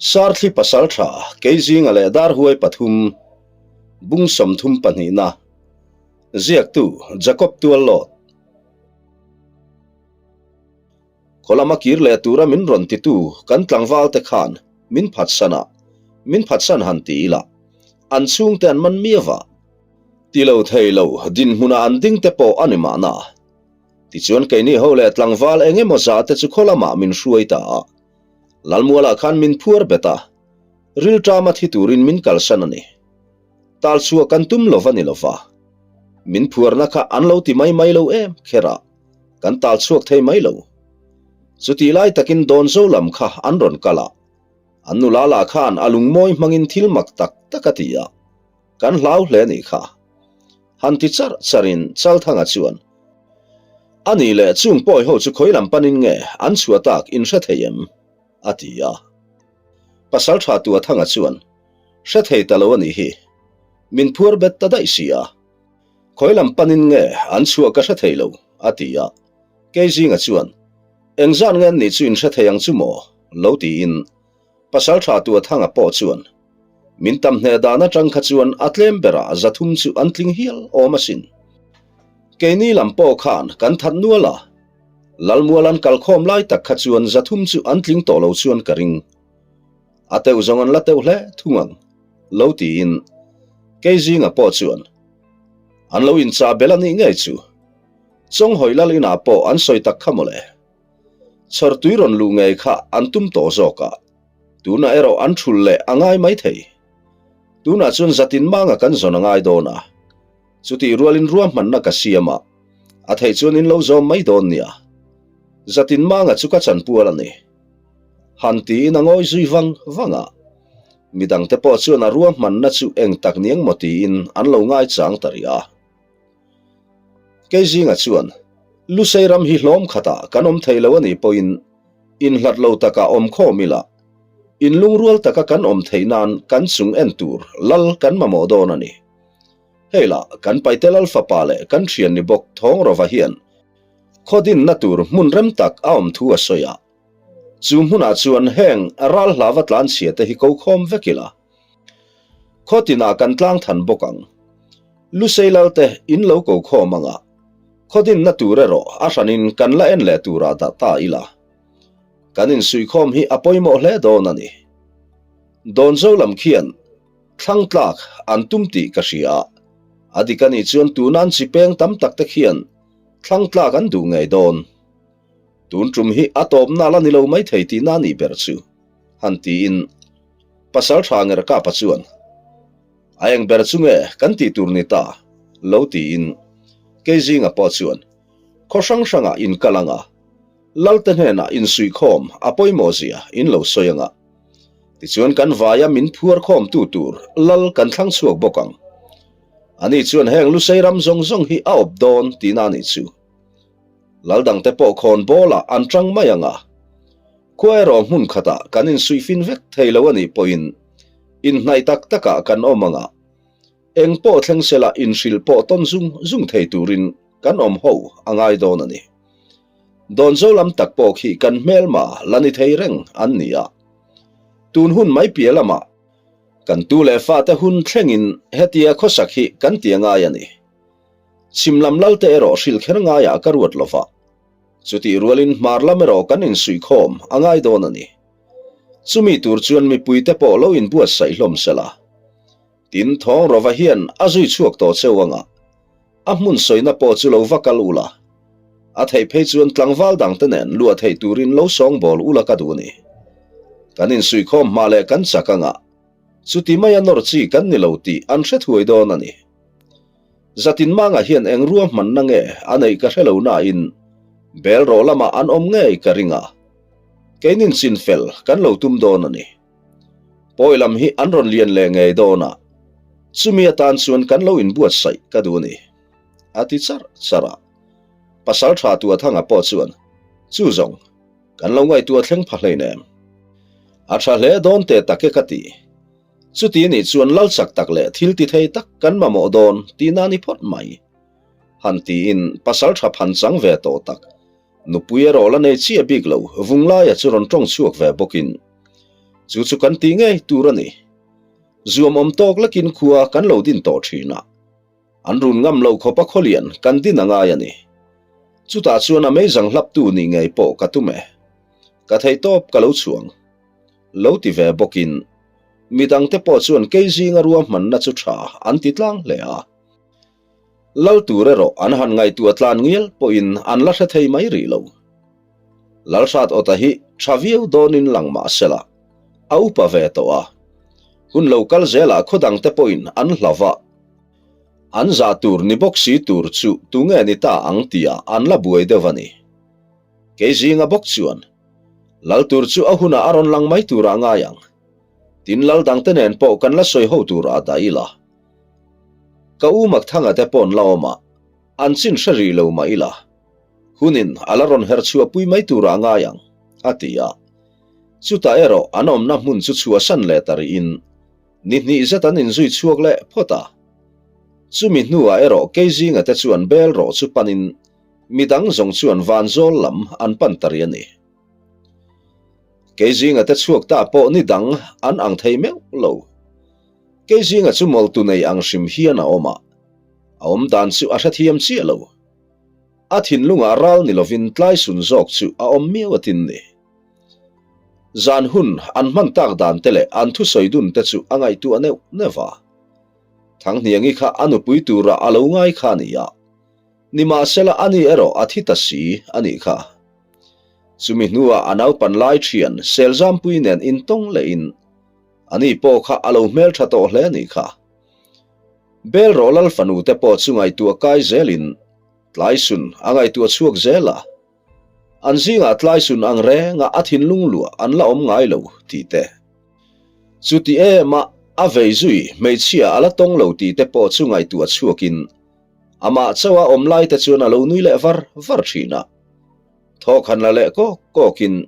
Sarthli pasaltha Keizinga leh Darhuai pathum, Bung 30 pahnihna, Ziaktu Jacob Tuallawt. Khaw lama kir leh tura min rawn titu kan tlangval te khan min phatsan a, min phatsan han ti ila, an chhungte an man miau a. Ti lo thei lo dinhmunah an ding te pawh a ni mahna. Tichuan keini ho leh tlangval eng emaw zah te chu khaw lamah min hruai ta a. Lalmualah khan min phuar bet a, rilṭama thi turin min kalsan a ni. Tal chhuah kan tum lo va ni lo va, min phuarna kha an lo ti mai mai lo em kher a, kan tal chhuak thei mai lo. Chutih lai takin Dawnzo lam kha an rawn kal a, an nula lah khan a lungmawi hmangin thil mak tak tak a ti a, kan hlau hle a nih kha. Han ti charh charhin Chalthanga chuan, A nih leh chung pawi ho chu khawi lam panin nge an chhuah tak in hre thei em? a ti a. Pasaltha Tuathanga chuan, Hre thei ta lo a nih hi. Min phuar bet ta daih si a. Khawi lam panin nge an chhuah ka hre thei lo, a ti a. Keizinga chuan, Engzan nge an nih chu in hre thei ang chu maw? lo tiin Pasaltha Tuathanga pawh chuan, Min tam hneh dan atang kha chuan a tlem berah 300 chu an tling hial awm asin. Keini lam pawh khan kan that nual a, Lalmual an kalkhawm lai tak kha chuan 300 chu an tling tawh lo chuan ka ring. A teuh zawng an la teuh hle thung ang, lo tiin Keizinga pawh chuan an lo inchah belh a nih ngei chu. Chawnghawi lal inah pawh an sawi tak kha mawle. Chhawrtui rawn luh ngei kha an tum tawh zawk a, tunah erawh an thul leh a ngai mai thei. Tunah chuan zatin manga kan zawn a ngai dawn a, chutih rualin ruahmanna ka siam a, a theih chuan in lo zawm mai dawn nia. Zatin manga chu ka chanpual a ni. Han tiin a ngawi zui vang vang a, midangte pawh chuan a ruahmanna chu eng tak ni engmaw tiin an lo ngaichang ta rih a. Keizinga chuan, Lusei ram hi hlawm khatah kan awm thei lo a nih pawhin inhlat lo takah awm khawm ila, inlungrual taka kan awm theih nan kan chung en tur lal kan mamawh dawn a ni. Hei lah, kan paite lal fapa leh kan thian ni bawk Thawng Rova hian khaw dinna tur hmun rem tak a awm thu a sawi a. Chu hmunah chuan heng ral hlava tlanchhia te hi ko khawm vek ila, Khaw tinah kan tlang than bawk ang. Lusei Lalte in lo ko khawm anga, khaw dinna tur erawh a hranin kan la en leh turah dah ta ila. Kan insuihkhawm hi a pawimawh hle dawn a ni. Dawnzo lam khian thlang tlak an tum tih ka hria a, a dik a nih chuan tuna an chi peng tam tak te khian thlang tlak an duh ngei dawn. Tun tum hi a tawpna la ni lo maithei tihna a nih ber chu, han tiin Pasal tha nger kapa chuan, A eng ber chu nge kan tih tur ni ta? lo tiin Keizinga pawh chuan, Khaw hrang hrangah in kal anga, Lalte hnenah insuihkhawm a pawimawh zia in lo sawi anga, tichuan kan vaia min phuar khawmtu tur Lal kan thlang chhuak bawk ang. Ani chuan heng Lusei ram zawng zawng hi a awp dawn tihna a nih chu. Lal dangte pawh khawn bawlah an tang mai anga, Khua erawh hmun khatah kan insuihfin vek thei lo a nih pawhin inhnaih tak takah kan awm ang a, eng pawh thleng sela inhrilh pawh tawn zung zung thei turin kan awm ho a ngai dawn a ni. Dawnzo lam tak pawh khi kan hmelma la ni thei reng an ni a, tun hun mai piah lamah kan tu leh fate hun thlengin hetia khawsak hi kan ti a ngai a ni. Chhim lam lalte erawh hrilh kher ngaiah ka ruat lova. Chutih rualin hmar lam erawh kan insuihkhawm a ngai dawn a ni. Chumi tur chuan mipuite pawh lo inbuatsaih hlawm sela. Tin, Thawng Rova hian a zui chhuak tawh cheu anga a hmun sawina pawh chu lo va kal ula, a theih phei chuan tlangval dangte nen luah theih turin lo sawngbawl ula ka duh a ni. Kan insuihkhawm hma leh kan chak anga chuti maia nawr chi kan ni lo tih an hre thuai dawn a ni. Zatin mangah hian eng ruahmanna nge a neih ka hre lo nain bel rawh lamah an awm ngei ka ring a, keinin chin fel kan lo tum dawn a ni. Pawi lam hi an rawn lian leh ngei dawn a, chumi atan chuan kan lo inbuatsaih ka duh a ni, a ti charh charh a. Pasal tha Tuathanga pawh chuan, Chu zawng, kan lo ngaihtuah thleng pha hleinem. A tha hle dawn teh tak e ka ti. Chuti nih chuan lal chak tak leh thil ti thei tak kan mamawh dawn tihna ni phawt mai. Han tiin pasal tha phan chang ve tawh tak, nupui erawh la nei chiah bik lo Vunglaia chu rawn tawng chhuak ve bawkin. Chu chu kan tih ngei tur a ni. Zuamawm tawk lekin khua kan lo din tawh thin a. An run ngam lo khawp a khawlian kan din a ngai a ni. Chutah chuan a meizang hlaptu nih ngei pawh ka tum e. Ka theihtawp ka lo chhuang. Lo ti ve bawkin midangte pawh chuan kei zinga ruahmanna chu tha an ti tlang hle a. Lal tur erawh an han ngaihtuah tlan ngial pawhin an la hre thei mai rih lo. Lalhrat Awta hi tha viau dawnin lang mah sela, a upa ve tawh a. Hun lo kal zelah khaw dangte pawhin an hlau a, an zah tur ni bawk si tur chu tunge ni ta ang tia an la buai deuh a ni. Kei zinga bawk chuan Lal tur chu a hunah a rawn lang mai turah ngai ang. Tin lal dangte nen pawh kan la sawi ho turah dah ila. Ka u Makthanga te paw'n la awm a, an chin hre rih lo mah ila. Hunin a la rawn her chhuah pui mai turah ngai ang, a ti a. Chutah erawh an awmna hmun chu chhuahsan leh ta rihin ni hnih zet an inzui chhuak leh phawt a. Chumi hnuah erawh Keizinga te chuan bel rawh chu panin midang zawng chuan vanzawl lam an pan ta rih a ni. Keizinga te chhuak ta pawh ni dang an ang thei meuh lo. Keizinga chu mawltu nei ang hrim hian a awm a, a awm dan chu a hrethiam chiah lo. A thinlungah ral ni lovin tlaisun zawk chu a awm miau atin ni. Zan hun an hman tak dan te leh an thusawi dun te chu a ngaihtuah neuh neuh a. Thanghniangi kha a nupui turah a lo ngai kha a ni a, nimahsela ani erawh a thi ta si a nih kha. Chumi hnuah a naupan lai thian Selzampui nen intawng lehin ani pawh kha a lo hmeltha tawh hle a nih kha. Bel rawh lal fanu te pawh chu ngaihtuah kai zelin Tlaisun a ngaihtuah chhuak zel a, an zingah Tlaisun ang renga a thinlung luah an la awm ngai lo tih te. Chuti em a a vei zui hmeichhia a la tawng lo tih te pawh chu ngaihtuah chhuakin amah chauh a awm lai te chuan a lo nui leh var var thin a. Thawk han la leh kawk kawkin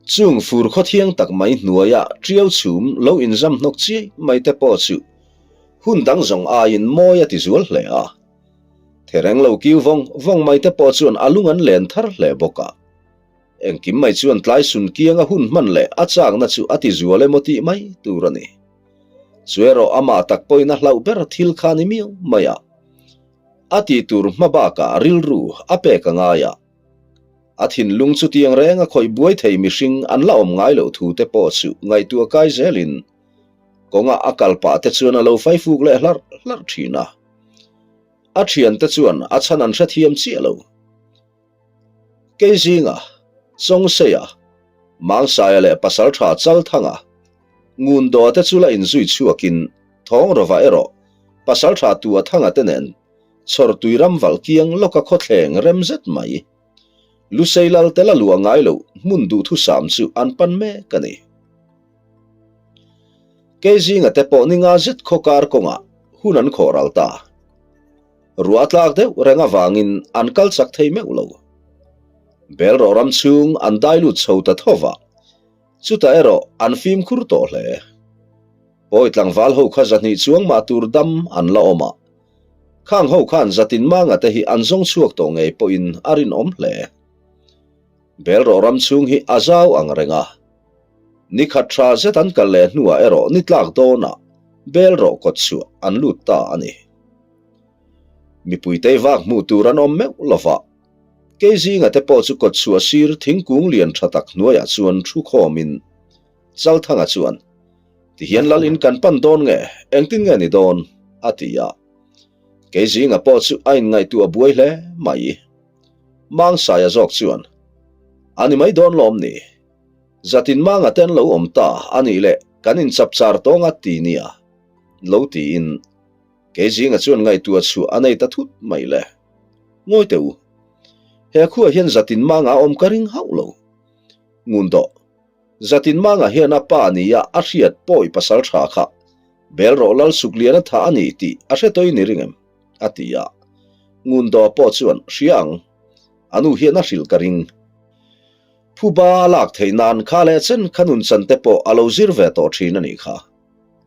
chung fur khawthiang tak mai hnuaia tiau chhum lo inzam hnawk chiai mai te pawh chu hun dang zawng aiin mawi a ti zual hle a. Thereng lo kiu vawng vawng mai te pawh chuan a lung an len thar hle bawk a. Engkim mai chuan tlai sun kianga hun hman leh a chakna chu a ti zual emaw tih mai tur a ni. Chu erawh amah tak pawhin a hlauh ber thil kha ni miau mai a. A tih tur hma bakah rilru a pek a ngai a. A thinlung chutiang reng a khawih buai thei mihring an la awm ngai loh thu te pawh chu ngaihtuah kai zelin kawngah a kal pah te chuan a lo faifuk leh hlarh hlarh thin a. A thiante chuan a chhan an hrethiam chiah lo. Keizinga, Chawngseia, Mangsaia leh Pasaltha Chalthanga, Ngundoa te chu la inzui chhuakin Thawngrova erawh Pasaltha Tuathanga te nen Chhawrtui ram valh kiang lawka khawthleng rem zet mai. Lusei lal te la luah ngai loh hmun duhthusam chu an pan mek a ni. Keizinga te pawh ni nga zet khaw kar kawngah hun an khawh ral ta. Ruah a tlak deuh reng avangin an kal chak thei meuh lo. Bel rawh ram chhung an dai lut chho ta tho va, chutah erawh an fimkhur tawh hle. Pawi tlangval ho kha zahnih chuang mah tur dam an la awm a, khang ho khan zatin manga te hi an zawng chhuak tawh ngei pawhin a rinawm hle. Bel rawh ram chhung hi a zau ang reng a, ni khat tha zet an kal leh hnuah erawh ni tlak dawnah bel rawh kawt chhuah an lut ta a ni. Mipui tei vak hmuh tur an awm meuh lo va, kei zinga te pawh chu kawtchhuah sir thingkung lian tha tak hnuaiah chuan thu khawmin Chalthanga chuan, Tihian lal in kan pan dawn nge, engtin nge ni dawn? a ti a. Kei zinga pawh chu a inngaihtuah buai hle mai. Mangsaia zawk chuan, A ni mai dawn lawm ni? Zatin manga te an lo awm ta a nih leh kan inchapchar tawng a ti nia, lo tiin Kei zinga chuan ngaihtuah chhuah a nei ta thut mai le. Ngawi teh u. He khuah hian Zatin Manga a awm ka ring hauh lo. Ngun dawh. Zatin Manga hian a pa nia a hriat pawi pasal tha kha bel rawh lal suk lian a tha a ni tih a hre tawhin i ring em? a ti a. Ngun dawh pawh chuan hria ang. A nu hian a hrilh ka ring. Phuba a lak theih nan kha leh chen kha nunchan te pawh a lo zir ve tawh thin a nih kha.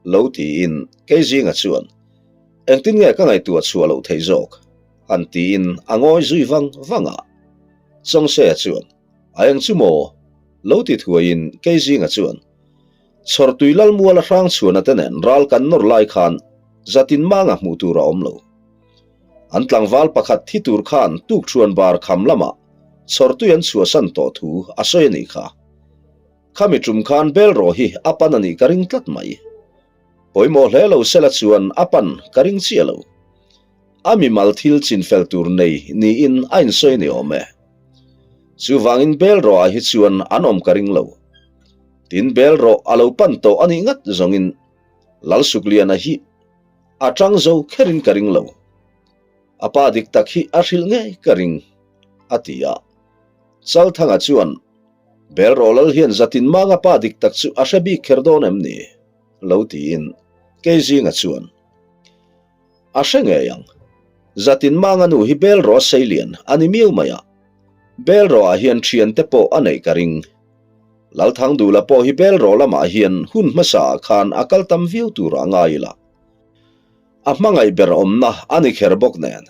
Lo tiin Keizinga chuan, Engtin nge ka ngaihtuah chhuah loh theih zawk? han tiin a ngawi zui vang vang a. Chawngseia chuan, A eng chu maw? Lo ti thuaiin Keizinga chuan. Chhawrtui Lalmuala Hrangchhuana te nen ral kan nawr lai khan zatin manga hmuh tur a awm lo. An tlangval pakhat thi tur khan tukṭhuan bar kham lamah chhawrtui an chhuahsan tawh thu a sawi a nih kha. Khami ṭum khan Belraw hi a pan a nih ka ring tlat mai. Pawimawh hle lo sela chuan a pan ka ring chiah lo. A mimal thil chinfel tur nei niin a insawi ni awm e. Chuvangin Belrawah hi chuan an awm ka ring lo. Tin Belrawh a lo pan tawh a nih ngat zawngin Lalsukliana hi a tang zo kherin ka ring lo. A pa dik tak hi a hrilh ngei ka ring, a ti a. Chalthanga chuan Belrawh lal hian zatin manga pa dik tak chu a hre bik kher dawn em ni? lo tiin Keizinga chuan a hre ngei ang. Zatin manga nu hi Belrawh seilian a ni miau mai a, Belrawh ah hian thiante pawh a neih ka ring. Lalthangdula pawh hi Belrawh lamah hian hun hmasa ah khan a kal tam viau tur a ngai ila. A hmangaih ber awmna a ni kher bawk nen.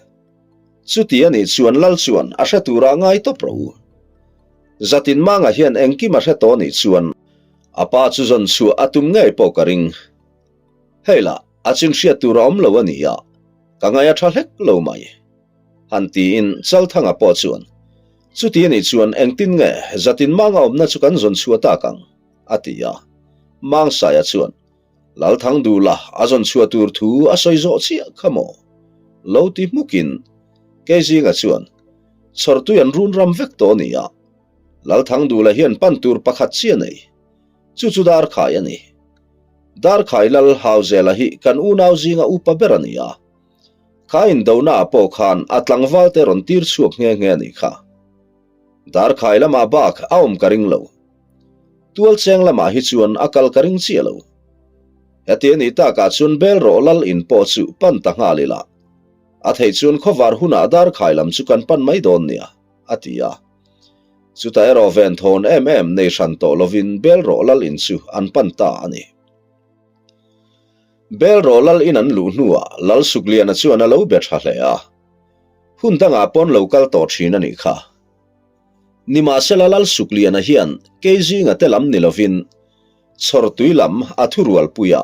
Chuti a nih chuan Lal chuan a hre tura ngai tawp rawh u. Zatin Manga hian engkim a hre tawh nih chuan a pa chu zawn chhuah a tum ngei pawh ka ring. Hei lah, a chin hriat tur a awm lo a ni a, ka ngaih a tha hlek lo mai. Han tiin Chalthanga pawh chuan, Chuti a nih chuan engtin nge Zatin Manga awmna chu kan zawn chhuah tak ang? a ti a. Mangsaia chuan, Lalthangdula a zawn chhuah tur thu a sawi zawh chiah kha maw? Lo ti hmukin Keizinga chuan, Chhawrtui an run ram vek tawh a ni a, Lalthangdula hian pan tur pakhat chiah nei. Chu chu Darkhai a ni. Darkhai Lal Hauzela hi kan unau zinga upa ber a ni a. Kha indonaah pawh khan a tlangval te rawn tir chhuak nghe nghe a nih kha. Darkhai lamah bak a awm ka ring lo. Tualcheng lamah hi chuan a kal ka ring chiah lo. Heti a nih takah chuan Belrawh lal in pawh chu pan ta nghal ila, a theih chuan khawvar hunah Darkhai lam chu kan pan mai dawn nia, a ti a. Chutah erawh venthawn em em nei hran tawh lovin Belrawh lal in chu an pan ta a ni. Belrawh lal in an luh hnuah Lal Sukliana chuan a lo be tha hle a, hun dangah pawn lo kal tawh thin a nih kha. Nimahsela Lal Sukliana hian Keizinga te lam ni lovin Chhawrtui lam a thurualpui a.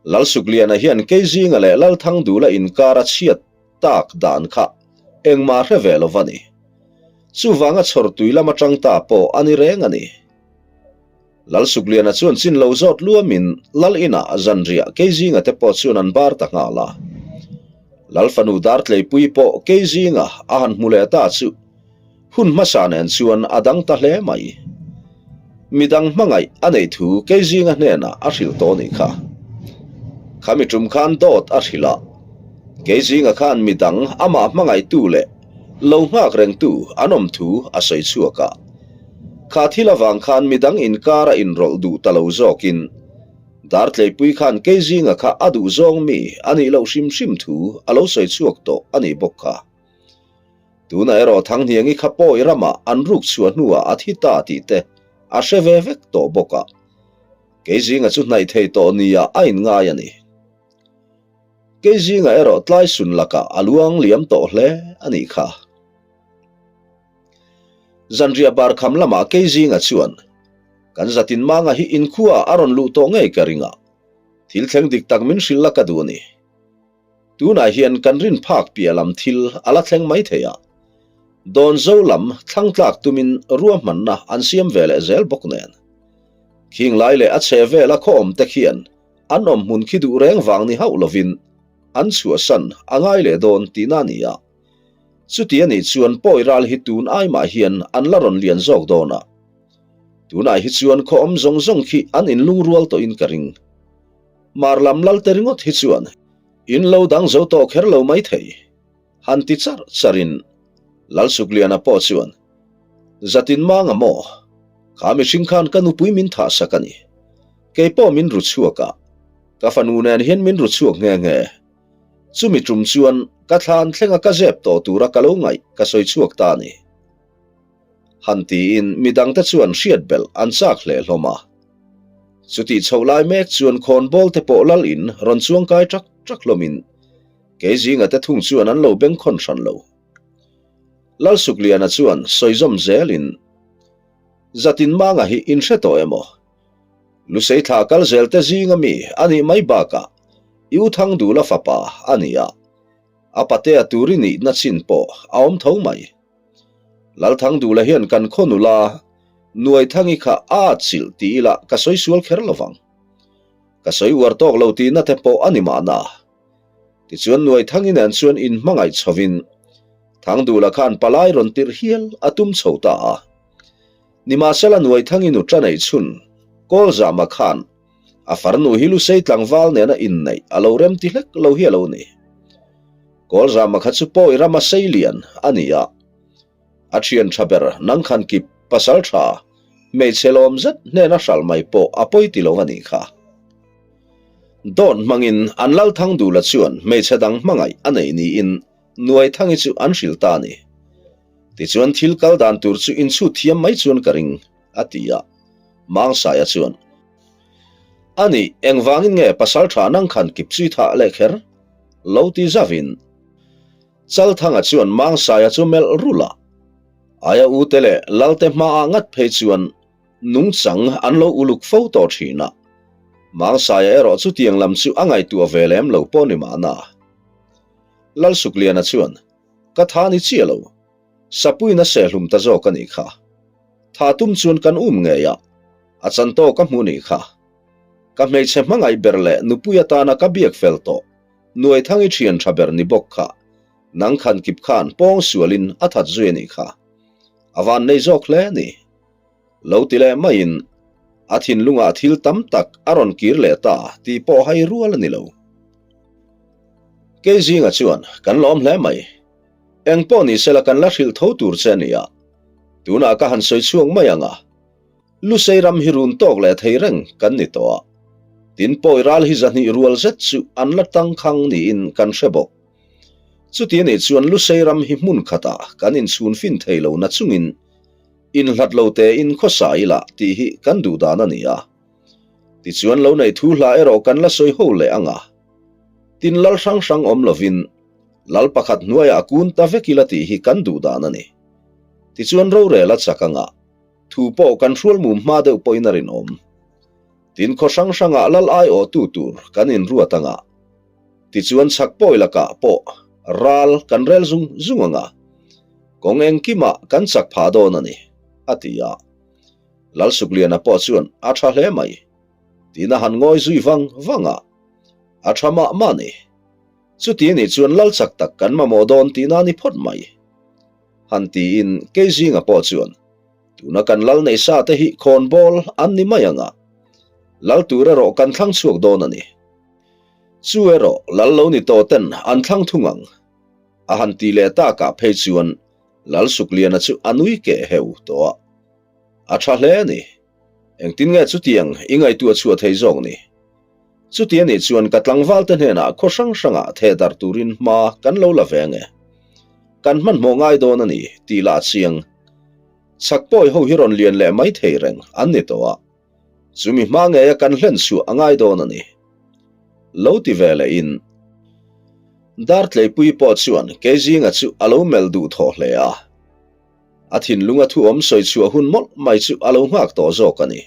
Lal Sukliana hian Keizinga leh Lal Thangdula inkar a chhiat tak dan kha engmah hre ve lo va ni. Chuvanga Chhawrtui lam atang ta pawh a ni reng a ni. Lal Sukliana chuan chin lo zawt luamin Lal inah zanriah Keizinga te pawh chuan an bar ta nghal a. Lal fanu Dartleipui pawh Keizinga a han hmu leh ta chu hun hmasa nen chuan a dang ta hle mai. Midang hmangaih a neih thu Keizinga hnenah a hrilh tawh nih kha. Khami tum khan dawt a hrilh a, Keizinga khan midang amah hmangaihtu leh lo nghak rengtu an awm thu a sawi chhuak a. Kha thil avang khan midang inkar a inrawlh duh ta lo zawkin Dartleipui khan Keizinga kha a duh zawng mi a nih loh hrim hrim thu a lo sawi chhuak tawh a nih bawk kha. Tunah erawh Thanghniangi kha pawi ramah an ruk chhuah hnuah a thi ta tih te a hre ve vek tawh bawk a. Keizinga chu hnaih thei tawh nia a inngai a ni. Keizinga erawh tlaisun lakah a luang liam tawh hle a nih kha. Zanriah bar kham lamah Keizinga chuan, Kan zatin manga hi inkhua a rawn luh tawh ngei ka ring a, thil thleng dik tak min hrilh la ka duh a ni. Tunah hian kan rin phak piah lam thil a la thleng mai thei a, Dawnzo lam thlang tlak tumin ruahmanna an siam ve leh zel bawk nen. Khing lai leh a chhe vela khaw awm te khian an awm hmun khi duh reng vang ni hauh lovin an chhuahsan a ngai leh dawn tihna a ni a. Chuti a nih chuan pawi ral hi tun ai mah hian an la rawn lian zawk dawn a. Tunah hi chuan khaw awm zawng zawng khi an inlungrual tawhin ka ring. Mar lam lal te ringawt hi chuan in lo dang zo tawh kher lo mai thei. Han ti char charin Lalsukliana pawh chuan, Zatin manga maw? Kha mihring khan ka nupui min thah sak a ni. Kei pawh min ru chhuak a, ka fanu nen hian min ru chhuak nghe nghe. Chumi tum chuan ka thlan thlenga ka zep tawh tura ka lo ngaih ka sawi chhuak ta a ni. Han tiin midangte chuan hriat belh an chak hle hlawm a. Chutih chhoh lai mek chuan khawnbawl te pawh lal in rawn chuang kai ṭak ṭak hlawmin kei zinga te thung chuan an lo bengkhawn hran lo. Lalsukliana chuan sawi zawm zelin, Zatin manga hi in hre tawh emaw? Lusei thla kal zel te zinga mi a nih mai bakah I U Thangdula fapa a ni a, a patea tur i nihna chin pawh a awm tho mai. Lalthangdula hian kan khaw nula Nuaithangi kha a atchilh ti ila ka sawi sual kher lovang. Ka sawi uar tawk lo tihna te pawh a ni mahna. Tichuan Nuaithangi nen chuan inhmangaih chhovin Thangdula khan palai rawn tirh hial a tum chho ta a. Nimahsela Nuaithangi nu ta neih chhun Kawlzama khan a farnu hi Lusei tlangval nena inneih a lo rem ti hlek lo hi a lo ni. Kawlzama kha chu pawi rama sei lian a ni a, a thian tha ber nangkhan kip pasal tha hmeichhe lawm zet hnena hralh mai pawh a pawi ti lo a nih kha. Dawt hmangin an Lalthangdula chuan hmeichhe dang hmangaih a nei niin Nuaithangi chu an hrilh ta a ni. Tichuan thil kal dan tur chu inchhut thiam mai chuan ka ring, a ti a. Mangsaia chuan, A nih, engvangin nge pasal tha nang khan kip chui thah leh kher? Lo ti zavin. Chalthanga chuan Mangsaia chu melh rulh a. Aia ute leh Lalte hmaah ngat phei chuan nungchang an lo uluk fo tawh thin a. Mangsaia erawh chutiang lam chu a ngaihtuah ve lem lo pawh ni mahna. Lalsukliana chuan, Ka tha ni chiah lo. Sapuiin a sehlum ta zawk a nih kha. Tha tum chuan kan um ngei a, a chan tawk a hmu nih kha. Ka hmeichhe hmangaih ber leh nupui atana ka biak fel tawh, Nuaithangi thian tha ber ni bawk kha, nang khan kip khan pawng sualin a that zui a nih kha. A van nei zawk hle ni. Lo ti leh maiin a thinlungah thil tam tak a rawn kir leh ta tih pawh hai rual a ni lo. Kei zinga chuan kan lawm hle mai. Eng pawh ni sela kan la hrilh tho tur che a ni a, tunah ka han sawi chhuak mai ang a, Lusei ram hi run tawk leh thei reng kan ni tawh a, tin pawi ral hi zahnih rual zet chu an la tangkhang niin kan hre bawk. Chuti anih chuan Lusei ram hi hmun khatah kan inchhun fin thei lo na chungin inhlat lo tein khawsa ila tih hi kan duh dan a ni a. Tichuan lo neih thu hla erawh kan la sawi ho leh ang a, tin lal hrang hrang awm lovin Lal pakhat hnuaiah kun ta vek ila tih hi kan duh dan a ni. Tichuan rorel a chak anga thu pawh kan hrual mum hma deuh pawhin a rinawm. Tin khaw hrang hrangah lal aiawhtu tur kan inruat anga tichuan chhak pawi lakah pawh ral kan rel zung zung anga kawng engkimah kan chak phah dawn a ni, a ti a. Lalsukliana pawh chuan a tha hle mai tiin a han ngawi zui vang vang a, a tha mah mah a ni. Chuti anih chuan lal chak tak kan mamawh dawn tihna a ni phawt mai. Han tiin kei zinga pawh chuan tuna kan lal nei sa te hi khawnbawl an ni mai ang a, lal tur erawh kan thlang chhuak dawn a ni. Chu erawh lal lo ni tawh ten an thlang thung ang. A han ti leh takah phei chuan Lal Sukliana chu a nui keh heu tawh a. A tha hle a ni. Engtin nge chutiang i ngaihtuah chhuah thei zawk ni? Chuti anih chuan ka tlangvalte hnenah khaw hrang hrangah theh darh turin hma kan lo la ve ange. Kan hmanhmawh ngai dawn a ni tih lah a chiang. Chhak pawi ho hi rawn lian leh mai thei reng an ni tawh a, chumi hma ngeia kan hlen chhuah a ngai dawn a ni. Lo ti ve lehin Dartleipui pawh chuan Keizinga chu a lo melh duh thawh hle a. A thinlunga thu awm sawi chhuah hun mawlh mai chu a lo nghak tawh zawk a ni.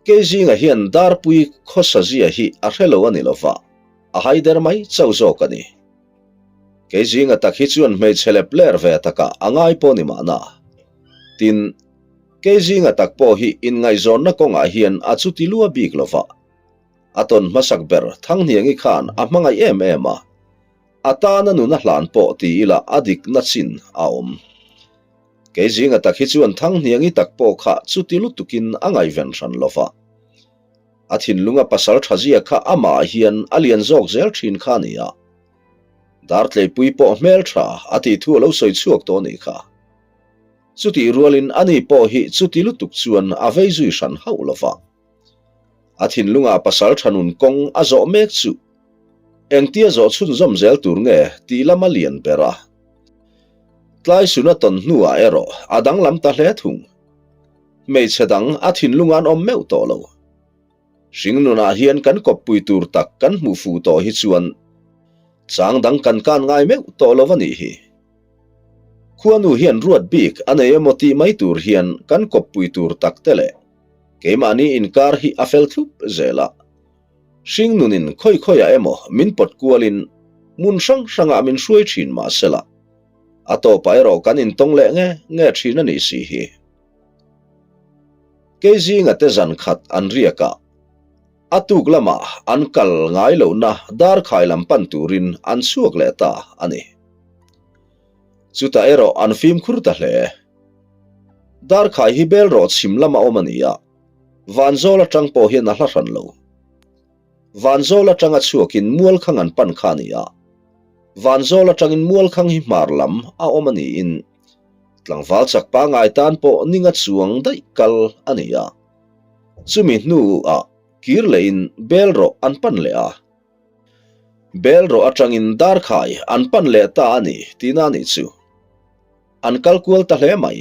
Keizinga hian Darpui khawsazia hi a hre lo a ni lova, a haider mai chauh zawk a ni. Keizinga tak hi chuan hmeichhe lep ler ve takah a ngai pawh ni mahna. Tin, Keizinga tak pawh hi inngaihzawnna kawngah hian a chuti lua bik lova, a tawn hmasak ber Thanghniangi khan a hmangaih em em a, a tana nun a hlan pawh ti ila a dikna chin a awm. Kei zinga tak hi chuan Thanghniangi tak pawh kha chuti lutukin a ngaihven hran lo va. A thinlunga pasal tha zia kha amah hian a lian zawk zel thin kha a ni a. Dartleipui pawh hmel tha a tih thu a lo sawi chhuak tawh a nih kha. Chutih rualin ani pawh hi chuti lutuk chuan a vei zui hran hauh lo va. A thinlungah pasal tha nun kawng a zawh mek chu engtia zawh chhunzawm zel tur nge tih lam a lian ber a. Tlai suna tawn hnuah erawh a danglam ta hle thung. Hmeichhe dang a thinlung an awm meuh tawh lo. Hringnunah hian kan kawppui tur tak kan hmuh fuh tawh hi chuan chang dang kan kan ngai meuh tawh lo a nih hi. Khuanu hian ruat bik a nei emaw tih mai tur hian kan kawppui tur tak te leh. Keimahni inkar hi a fel thlup zel a. Hringnunin khawi khawiah emaw min pawt kualin hmun hrang hrangah min hruai thin mah sela, a tawpah erawh kan intawng leh nge nge thin a nih si hi. Kei zinga te zan khat an riak a, a tuk lamah an kal ngai lohna darkhai lam pan turin an chhuak leh ta a ni. Chutah erawh an fimkhur ta hle. Darkhai hi bel rawh chhim lama awm a ni a, Vanzawl atang pawh hian a hla hran lo. Vanzawl atanga chhuakin Mualkhang an pan kha a ni a, Vanzawl atangin Mualkhang hi hmar lam a awm a niin tlangval chak pangai tan pawh ninga chuang daih kal a ni a. Chumi hnuah kir lehin bel rawh an pan leh a. Bel rawh atangin darkhai an pan leh ta a ni tihna a nih chu. An kal kual ta hle mai.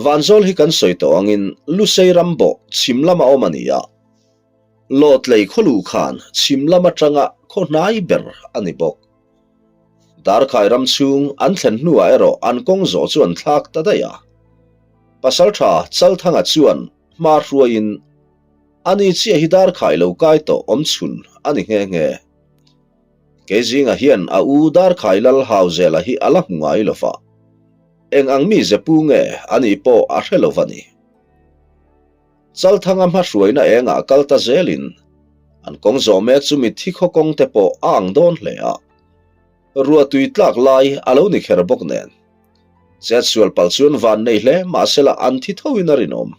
Vanzawl hi kan sawi tawh angin Lusei ram bawh chhim lama awm a ni a. Lawtlei khawlu khan chhim lam atanga khaw hnai ber a ni bawk. Darkhai ram chhung an thlen hnuah erawh an kawng zawh chu an thlak ta daih a. Pasaltha Chalthanga chuan hma hruaiin ani chiah hi Darkhai lo kai tawh awm chhun a ni nghe nghe. Kei zingah hian a u Darkhai Lal Hauzela hi a la hmu ngai lo va, eng ang mi ze pu nge a nih pawh a hre lo va ni. Chalthanga hmahruaina engah kal ta zelin an kawng zawh mek chu mitthi khaw kawng te pawh a ang dawn hle a, ruahtui tlak lai a lo ni kher bawk nen. Chetsual palh chuan van nei hle mahsela an thi thoin a rinawm.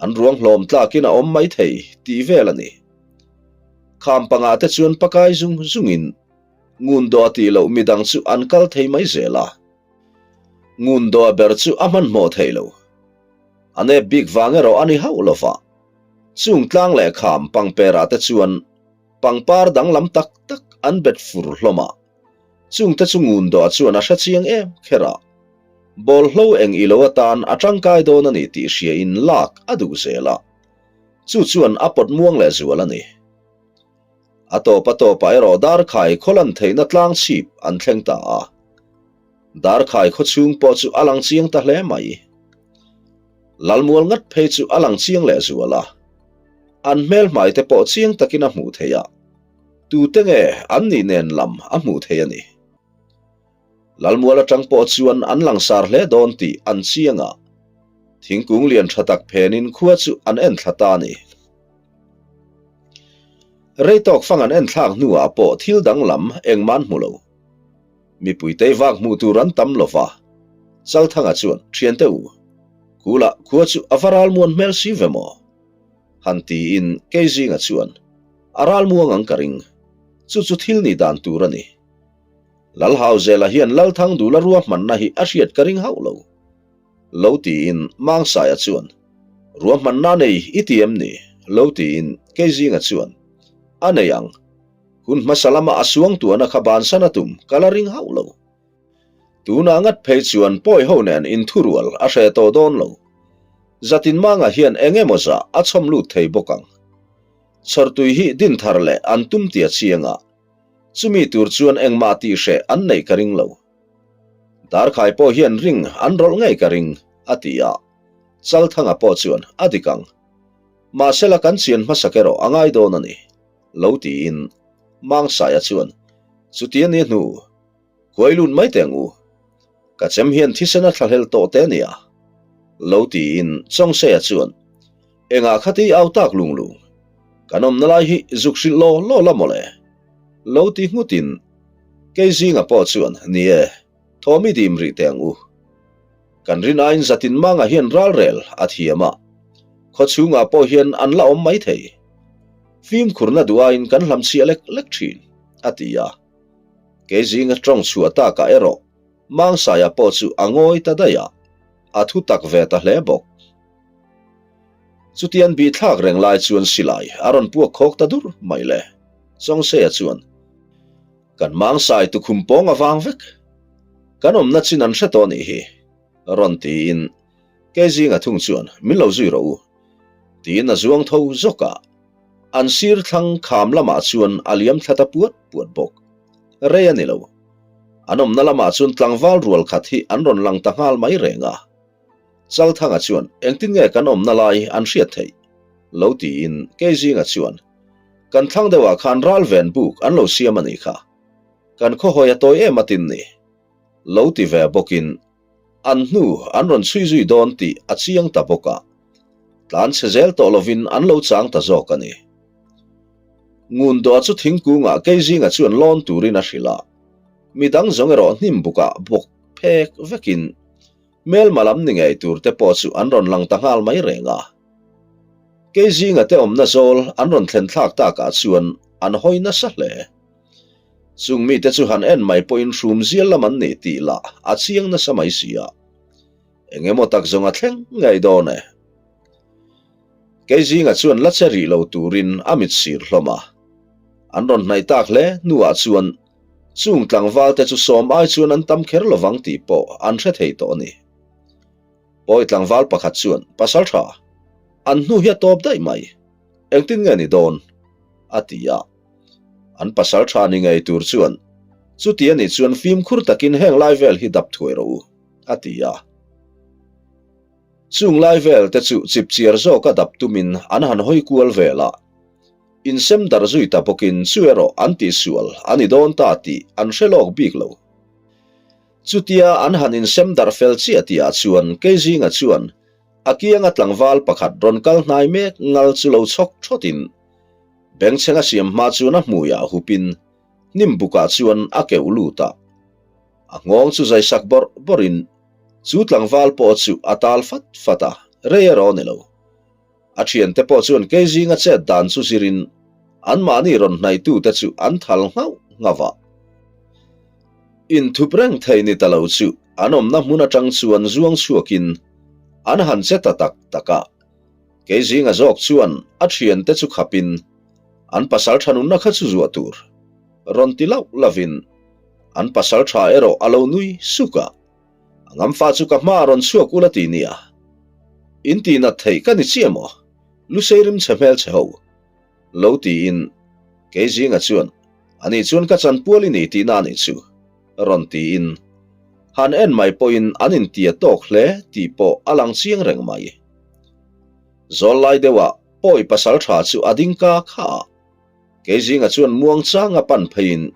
An ruang hlawm tlakin a awm mai thei tih vel a ni. Kham pangah te chuan pakai zung zungin ngun dawh a tih loh midang chu an kal thei mai zel a. Ngun dawh ber chu a hmanhmawh thei lo. A nep bik vang erawh a ni hauh lo va. Chung tlang leh kham pangperah te chuan pangpar danglam tak tak an bet fur hlawm a. Chungte chu ngun dawh chuan a hre chiang em kher a. Bawlhlo eng ilo atan a tangkai dawn a ni tih hriain lak a duh zel a. Chu chuan a pawt muang leh zual a ni. A tawp a tawpah erawh Darkhai khaw lan theihna tlang chhip an thleng ta a. Darkhai khaw chhung pawh chu a lang chiang ta hle mai. Lalmual ngat phei chu a lang chiang leh zual a. An hmel hmai te pawh chiang takin a hmuh theih a. Tute nge an nih nen lam a hmuh theih a ni. Lalmual atang pawh chuan an langsar hle dawn tih an chiang a, thingkung lian tha tak phenin khua chu an en thla ta a ni. Rei tawk fang an en thlak hnuah pawh thil danglam engmah an hmu lo. Mipui tei vak hmuh tur an tam lo va, Chalthanga chuan, Thiante u, Kula khua chu a va ralmuan hmel si ve maw? Han tiin Keizinga chuan, A ralmuang ang ka ring. Chu chu thil nih dan tur a ni. Lalhauzela hian Lalthangdula ruahmanna hi a hriat ka ring hauh lo. Lo tiin Mangsaia chuan, Ruahmanna nei i ti em ni? Lo tiin Keizinga chuan, A nei ang. Hun hmasa lama a suangtuahna kha bansan a tum ka la ring hauh lo. Tunah ngat phei chuan pawi ho nen inthurual a hre tawh dawn lo. Zatinmanga hian eng emaw zah a chhawm lut thei bawk ang. Chhawrtui hi din thar leh an tum tia chiang a, chumi tur chuan engmah tih hreh an neih ka ring lo. Darkhai pawh hian ring an rawlh ngei ka ring, a ti a. Chalthanga pawh chuan a dik ang. Mahsela kan chian hmasak erawh a ngai dawn a ni, lo tiin Mangsaia chuan chuti a ni hnu Kuai lut mai teh ang u. Ka chem hian thisen a thlahlel tawh te nia. Lo tiin Chawngseia chuan, Engah khati au tak lung lung? Kan awmna lai hi zuk hrilh law law la mawle. Lo ti nghutin Keizinga pawh chuan, Ni e, thawm i dim rih teh ang u. Kan rin aiin zatin mangah hian ralrel a thiam a, khaw chhungah pawh hian an la awm mai thei. Fimkhurna duh aiin kan hlamchhiah lek lek thin, a ti a. Kei zinga tawng chhuah takah erawh Mangsaia pawh chu a ngawi ta daih a, a thu tak ve ta hle bawk. Chutian bih thlak reng lai chuan silai a rawn puak khawk ta dur mai le. Chawngseia chuan, Kan Mangsai tukhum pawng a vang vek. Kan awmna chin an hre tawh nih hi, rawn tiin kei zinga thung chuan min lo zui rawh u, tiin a zuang tho zawk a. An sir thlang kham lamah chuan a liam thla ta puat puat bawk. Rei a ni lo. An awmna lamah chuan tlangval rual khat hi an rawn lang ta nghal mai reng a. Chalthanga chuan, Engtin nge kan awmna lai an hriat theih? lo tiin Keizinga chuan, Kan thlang deuhah khan ral ven buk an lo siam a nih kha. Kan khawhawi a tawi em atin ni? Lo ti ve bawkin an hnu an rawn chhui zui dawn tih a chiang ta bawk a, tlan chhe zel tawh lovin an lo chang ta zawk a ni. Ngundoa chu thingkungah Keizinga chuan lawn turin a hrilh a, midang zawng erawh hnim bukah bawk phek vekin Hmelma lam ni ngei tur te pawh chu an rawn lang ta nghal mai reng a. Keizinga te awmna zawl an rawn thlen thlak takah chuan an hawi nasa hle. Chung mite chu han en mai pawhin hrum zial lam an ni tih lah a chiang nasa mai si a. Eng emaw tak zawng a thleng ngei dawn e. Keizinga chuan la che rih lo turin a mit sir hlawm a. An rawn hnaih tak hle hnuah chuan Chung tlangval te chu sawm ai chuan an tam kher lovang tih pawh an hre thei tawh a ni. Pawi tlangval pakhat chuan, Pasal tha, an hnu hi a tawp daih mai. Engtin nge ni dawn? a ti a. An pasal tha ni ngei tur chuan, Chuti a nih chuan fimkhur takin heng lai vel hi dap thuai rawh u, a ti a. Chung lai vel te chu chipchiar zawka dap tumin an han hawi kual vel a. Insem darh zui ta bawkin chu erawh an tihsual a ni dawn ta tih an hre lawk bik lo. Chutia an han insem darh fel chiah tihah chuan Keizinga chuan a kianga tlangval pakhat rawn kal hnai mek ngal chu lo chhawk thawtin bengchheng a siam hma chuan a hmuiah hupin hnim bukah chuan a keuh lut a. A nghawng chu zaisak bawrh bawrhin chu tlangval pawh chu a tal fat fat a, rei erawh a ni lo. A thiante pawh chuan Keizinga chet dan chu zirin anmahni rawn hnaihtute chu an thal nghauh nghauh a. Inthup reng thei ni ta lo chu an awmna hmun atang chuan zuang chhuakin an han che ta tak tak a. Keizinga zawk chuan a thiante chu khapin an pasal tha nunna kha chu zuah tur rawn ti lauh lovin an pasal tha erawh a lo nui suk a. A ngamfa chu ka hma a rawn chhuak ula ti nia. In tih nat theih ka ni chiah maw? Lusei rim chhe hmel chhe ho. Lo tiin Keizinga chuan, Ani chuan ka chanpual i ni tihna a nih chu, rawn tiin han en mai pawhin an intia tawk hle tih pawh a lang chiang reng mai. Zawl lai deuhah pawi pasal tha chu a ding ka kha a. Keizinga chuan muangchanga pan pheiin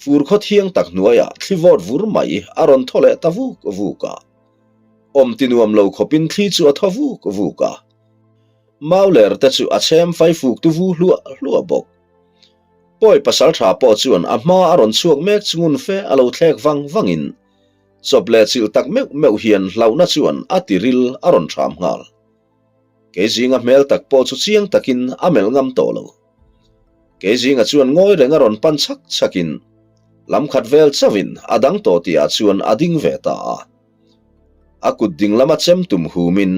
Fur khaw thiang tak hnuaiah thli vawt vur mai a rawn thaw leh ta vuk vuk a. Awm ti nuam lo khawpin thli chu a thaw vuk vuk a. Mau ler te chu a chhem fai fuk tu vu hluah hluah bawk. Pawi pasal tha pawh chuan a hma a rawn chhuak mek chu ngun fe a lo thlek vang vangin chawp leh chilh tak meuh meuh hian hlauhna chuan a tiril a rawn thram nghal. Keizinga hmel tak pawh chu chiang takin a melh ngam tawh lo. Keizinga chuan ngawi reng a rawn pan chhak chhakin lam khat vel chauhin a dang tawh tihah chuan a ding ve ta a. A kut ding lama chem tum humin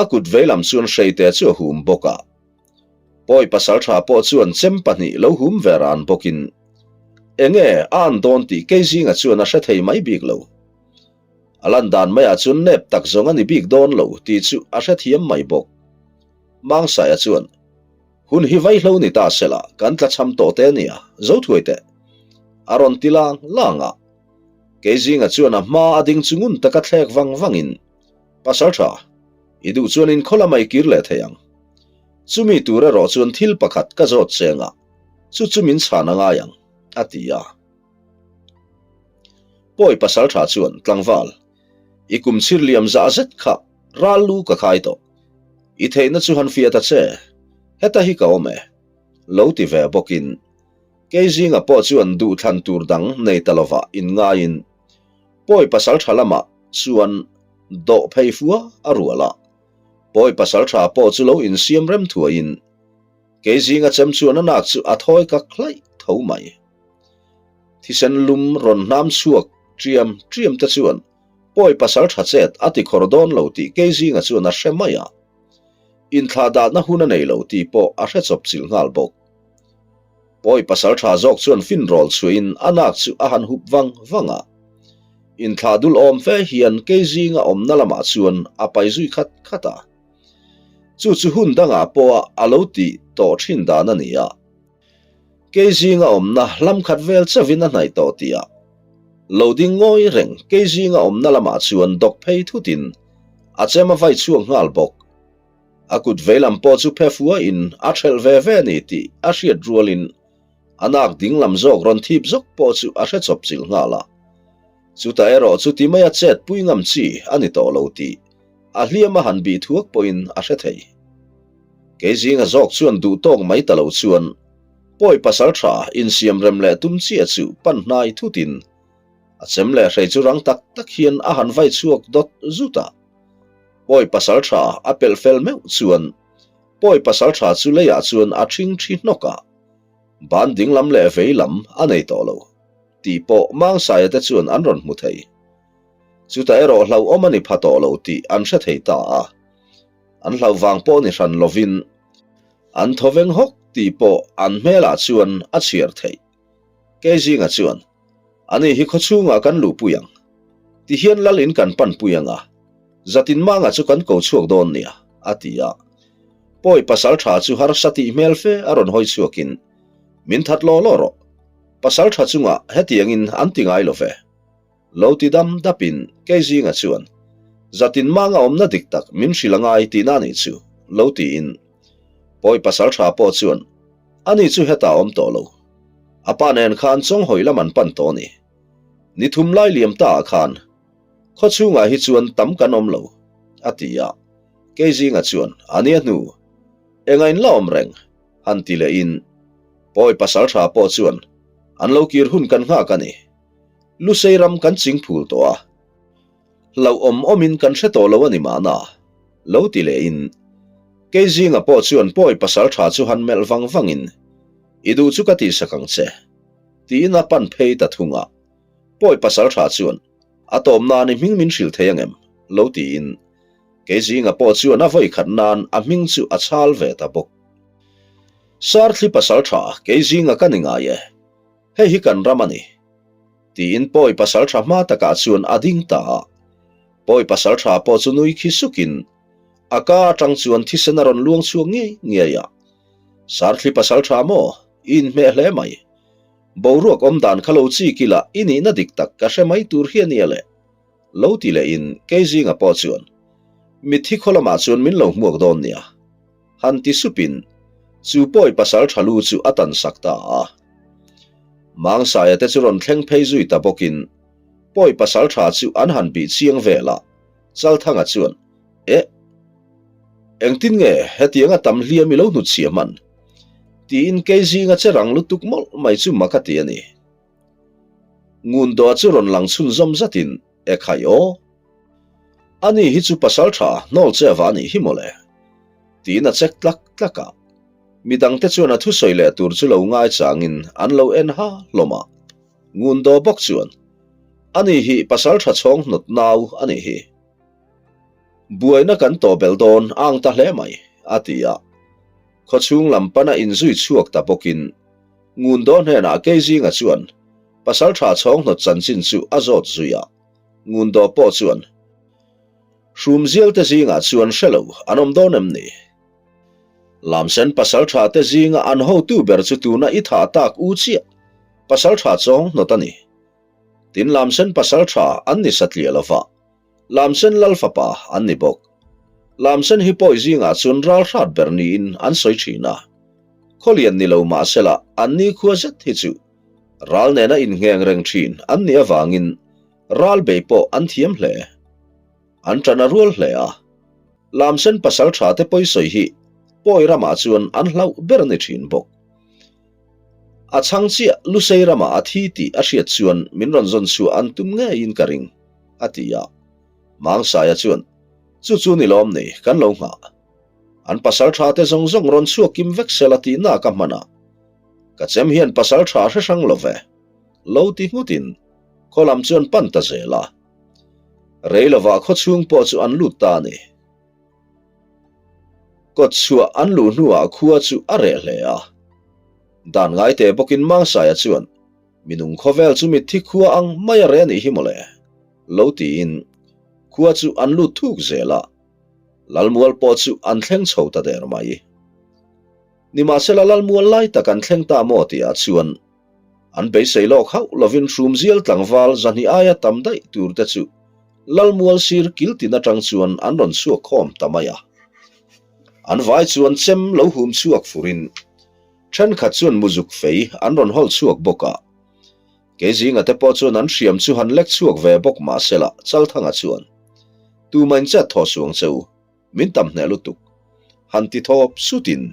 a kut veilam chuan hreite chu a hum bawk a. Pawi pasaltha pawh chuan chem pahnih lo hum ve ran bawkin enge a an dawn tih Keizinga chuan a hre thei mai bik lo. A lan dan maiah chuan nep tak zawng a ni bik dawn lo tih chu a hrethiam mai bawk. Mangsaia chuan, Hun hi vaihlo ni ta sela, kan tlachham tawh te nia, zo thuai teh. A rawn ti lang lang a. Keizinga chuan a hma a ding chu ngun taka thlek vang vangin, Pasaltha, i duh chuan inkhaw lamah i kir leh thei ang. Chumi tur erawh chuan thil pakhat ka zawt cheng a, chu chu min chhan a ngai ang, a ti a. Pawi pasal tha chuan tlangval, I kum chhir liam zah zet kha ral lu ka khai tawh. I theihna chu han fiah ta che, heta hi ka awm e, lo ti ve bawkin Keizinga pawh chuan duhthlan tur dang nei ta lovah inngaiin Pawi pasal tha lamah chuan dawh phei fua a rual a. Pawi pasal tha pawh chu lo insiam rem thuaiin Keizinga chem chuan a nak chu a thawi kak hlaih tho mai. Thisen lum rawn hnam chhuak ṭiam ṭiam te chuan pawi pasal ṭha chet a ti khawr dawn lo tih Keizinga chuan a hre mai a. Inthlah dahna hun a nei lo tih pawh a hre chawp chilh nghal bawk. Pawi pasal ṭha zawk chuan finrawl chhuahin a nak chu a han hup vang vang a. Inthlah dul awm fe hian Keizinga awmna lamah chuan a pai zui khat khat a. Chu chu hun dangah pawha a lo tih tawh ṭhin dan a ni a. Keizinga awmna lam khat vel chauhin a hnaih tawh tih a lo ding ngawi reng Keizinga awmna lamah chuan dawk phei thutin A chem a vai chhuak nghal bawk. A kut veilam pawh chu phe fuain a ṭhelh ve ve a ni tih a hriat rualin a nak dinglam zawk rawn thip zawk pawh chu a hre chawp chilh nghal a. Chutah erawh chuti maia chet pui ngam chi a ni tawh lo tih a hliam a han bih thuak pawhin a hre thei. Kei zinga zawk chuan duh tawk mai ta lo chuan pawi pasal tha insiam rem leh tum chiah chu pan hnai thutin a chem leh hrei chu rang tak tak hian a han vai chhuak dawt zut a. Pawi pasal tha a pelh fel meuh chuan pawi pasal tha chu leiah chuan a ṭhing ṭhi hnawk a, ban dinglam leh vei lam a nei tawh lo tih pawh Mangsaia te chuan an rawn hmu thei. Chutah erawh hlauhawm a ni pha tawh lo tih an hre thei ta a, an hlauh vang pawh ni hran lovin an thawveng hawk tih pawh an hmelah chuan a chhiar theih. Kei zinga chuan, Ani hi khawchhungah kan luhpui ang. Tihian lal in kan panpui ang a, zatin manga chu kan ko chhuak dawn nia, a ti a. Pawi pasal tha chu harsa tih hmel fe a rawn hawi chhuakin, Min that law law rawh. Pasal tha chungah hetiangin an ti ngai lo ve. Lo ti dam dapin kei zinga chuan, Zatin manga awmna dik tak min hrilh a ngai tihna anih chu, lo tiin. Pawi pasal tha pawh chuan, Ani chu hetah a awm tawh lo. A pa nen khan chawnghawi lam an pan tawh a ni. Ni thum lai liam ta ah khan khaw chhungah hi chuan tam kan awm lo, a ti a. Kei zinga chuan, A nia hnu, enga in la awm reng? han ti lehin pawi pasal tha pawh chuan, An lo kir hun kan nghak a ni. Lusei ram kan ching phul tawh a. Hlauhawm awmin kan hre tawh lo a ni mahna, lo ti lehin kei zinga pawh chuan pawi pasal tha chu han melh vang vangin, I duh chu ka tihsak ang che, tiin a pan phei ta thung a. Pawi pasal tha chuan, A tawm nan i hming min hrilh thei angem? lo tiin kei zinga pawh chuan a vawi khat nan a hming chu a chhal ve ta bawk. Sarthli pasal tha kei zinga ka ni ngai e, hei hi kan ram a ni. Tiin Pawi pasalṭha hma takah chuan a ding ta a. Pawi pasalṭha pawh chu nui khi sukin a ka aṭang chuan thisen a rawn luang chhuak ngei ngei a. Sarthli pasalṭha maw? I inhmeh hle mai. Boruak awm dan kha lo chik ila i nihna dik tak ka hre mai tur hi a nia le. Lo ti lehin Keizinga pawh chuan mitthi khaw lamah chuan min lo hmuak dawn nia. Han ti supin chu pawi pasalṭha lu chu a tan sak ta a. Mangsaia te chu rawn thleng phei zui ta bawkin pawi pasalṭha chu an han bih chiang vel a, Chalthanga chuan, Eh! Engtin nge hetianga tam hliam i lo hnutchhia hman? Tiin kei zinga che rang lutuk mawlh mai chu mak a ti a ni. Ngundoa chu rawn lang chhunzawm zatin, E khai aw! Ani hi chu pasalṭha hnawl che va anih hi mawle. Tiin a chek tlak tlak a. Midangte chuan a thusawi leh tur chu lo ngaichangin an lo en ha hlawm a. Ngundaw bawk chuan, Ani hi pasalṭha chhawng hnawt nau a nih hi. Buaina kan tawh belh dawn a ang ta hle mai, a ti a. Khawchhung lam pana inzui chhuak ta bawkin Ngundaw hnenah Keizinga chuan pasalṭha chhawng hnawt chanchin chu a zawt zui a. Ngundaw pawh chuan, Hrumzialte zingah chuan hre lo an awm dawn em ni? Lamsen pasalṭha te zinga an hotu ber chu tuna i thah tak u chiah pasalṭha chawng hnawt a ni. Tin Lamsen pasalṭha an ni satliah lova, Lamsen lal fapa an ni bawk. Lamsen hi pawi zingah chuan ral hrat ber niin an sawi ṭhin a. Khawlian ni lo mahsela an nikhua zet hi chu ral nena inngheng reng ṭhin an nih avangin ral bei pawh an thiam hle. An ṭan a rual hle a. Lamsen pasal ṭha te pawisawi hi pawi ramah chuan an hlauh ber a ni ṭhin bawk. A chhang chiah Lusei ramah a thi tih a hriat chuan min rawn zawn chhuah an tum ngeiin ka ring, a ti a. Mangsaia chuan, Chu chu ni lawm ni, kan lo nghah. An pasal ṭha te zawng zawng rawn chhuak kim vek sela tihna ka hman a. Ka chem hian pasal ṭha hre hrang lo ve, lo ti nghutin khaw lam chuan pan ta zel a. Rei lovah khaw chhung pawh chu an lut ta a ni. Kawt chhuah an luh hnuah khua chu a reh hle a. Dan ngaite bawkin Mangsaia chuan, Minung khawvel chu mitthi khua ang mai a reh a nih hi mawle, lo tiin khua chu an lut thuk zel a. Lalmual pawh chu an thleng chho ta der mai. Nimahsela Lalmual lai tak an thleng ta maw tihah chuan An beisei lawk hauh lovin hrumzial tlangval zahnih aia tam daih tur te chu Lalmual sir kil tin atang chuan an rawn chhuak khawm ta mai a. An vai chuan chem lo hum chhuak furin thenkhat chuan muzuk fei an rawn hawl chhuak bawk a. Keizinga te pawh chuan an hriam chu han lek chhuak ve bawk mahsela Chalthanga chuan, Tumah in chet thaw suang che u, min tam hneh lutuk, han ti thawp sutin.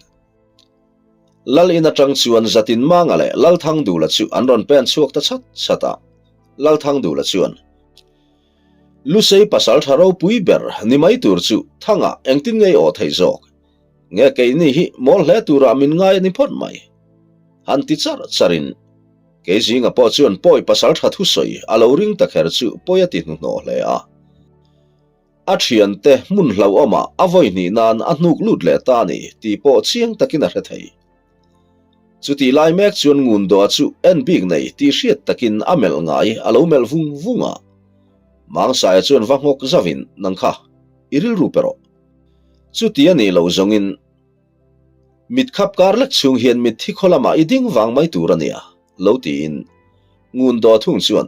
Lal in atang chuan Zatin Manga leh Lalthangdula chu an rawn pen chhuak ta chat chat a. Lalthangdula chuan, Lusei pasal tha ropui ber ni mai tur chu Thanga engtin ngei aw thei zawk? Nge keini hi mawl hle turah min ngai a ni phawt mai? Han ti char charin Keizinga pawh chuan pawi pasal tha thusawi a lo ring ta kher chu pawi a ti hnuhnawh hle a. A thiante hmun hlauhawmah a vawi hnih nan a hnuk lut leh ta a ni tih pawh chiang takin a hre thei. Chutih lai mek chuan Ngundoa chu en bik nei tih hriat takin a melh ngai a lo melh vung vung a. Mangsaia chuan va nghawk zauhin, Nang kha, i rilru pe rawh. Chuti a nih loh zawngin mit khap kar lek chhung hian mitthi khaw lamah i ding vang mai tur a nia, lo tiin Ngundoa thung chuan,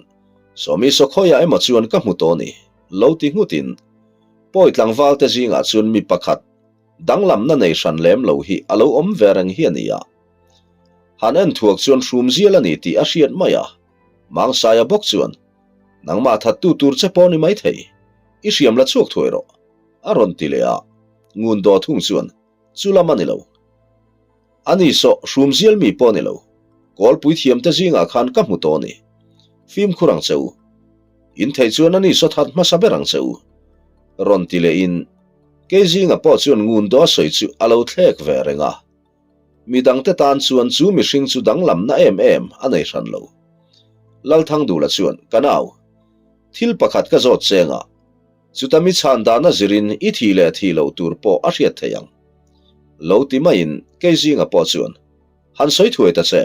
Sawmi Sawkhawiah emaw chuan ka hmu tawh a ni, lo ti nghutin pawi tlangval te zingah chuan mi pakhat danglamna nei hran lem lo hi a lo awm ve reng hi a ni a. Han en thuak chuan hrum zial a ni tih a hriat mai a, Mangsaia bawk chuan, Nangmah thattu tur che pawh ni maithei, i hriam la chhuak thuai rawh, a rawn ti leh a, Ngundaw thung chuan, Chu lam a ni lo. A ni sawh, hrum zial mi pawh a ni lo. Kawlpui thiamte zingah khan ka hmu tawh a ni. Fimkhur ang che u. In theih chuan a ni saw that hmasa ber ang che u. Rawn ti lehin, kei zinga pawh chuan Ngundaw a sawi chu a lo thlek ve reng a. Mi dangte tan chuan chu mihring chu danglamna em em a nei hran lo. Lalthangdula chuan, Ka nau, thil pakhat ka zawt cheng a, Chuta mi chhan dana zirin i thih leh thih loh tur pawh a hriat theih ang. Lo ti maiin kei zinga pawh chuan, Han sawi thuai ta che,